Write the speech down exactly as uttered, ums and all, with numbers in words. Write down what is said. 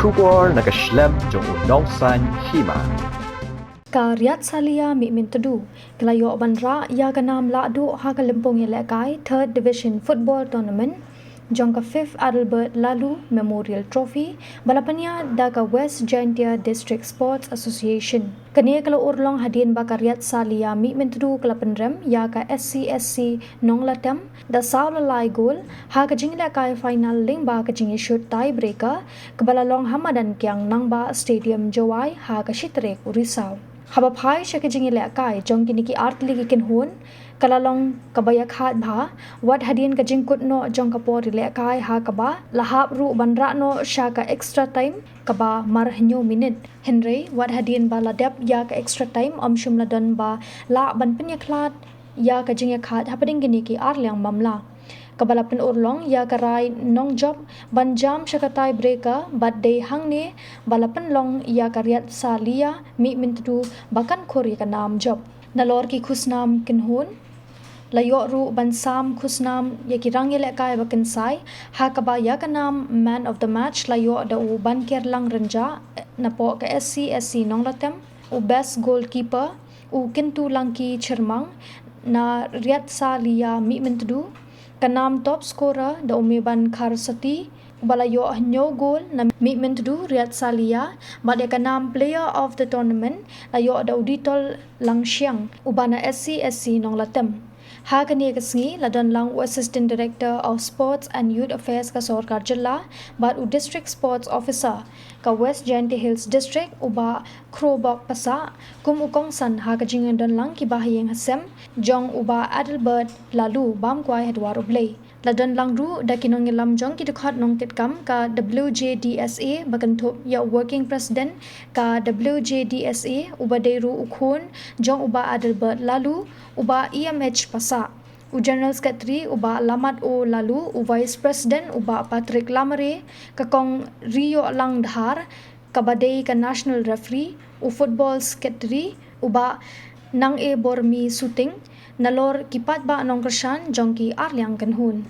Khubor na ka shlem jong u nongsan hima. Ka Riatsalia Mihmyntdu ka la ïoh ban rah ïa ka nam lahduh ha ka lympung ïalehkai Third Division Football Tournament jong ka Fifth Adelbert Laloo Memorial Trophy ba la pynïaid da ka West Jaintia District Sports Association. Kane ka la urlong hadien ba ka Riatsalia Mihmyntdu ka la pynrem ïa ka S C S C Nonglatem da saw la lai gol ha ka jingïalehkai final lyngba ka jingïashut tiebreaker kaba la long ha madan Kiang Nangbah Stadium Jowai ha ka shi tarik u Risaw. Haba phai sha ka jingïalehkai jong kine ki artylli ki kynhun ka la long kaba ïakhaid bha, wat hadien ka jingkut noh jong ka por ïalehkai ha kaba la hap ruh ban rah noh sha ka extra time kaba mar hynñiew minit. Hynrei wat hadien ba la dep ïa ka extra time ym shym la don ba lah ban pynïakhlad ïa ka jingïakhaid hapdeng kine ki arliang mamla. Kaba la pynurlong ïa ka rai nongjop ban jam sha ka tiebreaker bad dei hangne ba la pynlong ïa ka Riatsalia Mihmyntdu ba kan khur ïa ka nam jop. Nalor ki khusnam kynhun la ïoh ruh ban sam khusnam ïa ki rang ïalehkai ba kynsai, ha kaba ïa ka nam man of the match la ïoh da u Bankerlang Rynjah napoh ka S C S C Nonglatem, u best goalkeeper u Kyntu Langki Chyrmang na Riatsalia Mihmyntdu, ka nam top scorer da u Meban Kharsati uba la ïoh hynñiew gol na Mihmyntdu Riatsalia, bad ïa ka nam player of the tournament la ïoh da u Ditol Langshiang uba na S C S C Nonglatem. Ha kane ka sngi la don lang u Assistant Director of Sports and Youth Affairs ka Sorkar Jylla bad u District Sports Officer ka West Jaintia Hills District u Bah Khrobok Passah kum u kongsan ha ka jingdon lang ki bahaïing hasem jong u Bah Adelbert Laloo bam kwai ha dwar U Blei. La don lang ruh da ki nongïalam jong ki dkhot nongkitkam ka W J D S A ba kynthup ïa u Working President ka W J D S A uba dei ruh u khun jong u Bah Adelbert Laloo, u Bah E M H Passah, u General Secretary u Bah Lamat O Laloo, u Vice President u Bah Patrick Lamare, ka Kong Riyohlang Dhar kaba dei ka National Referee, u Football Secretary u Bah Nang E Bormi Suting, nalor ki paidbah nongkyrshan jong ki arliang kynhun.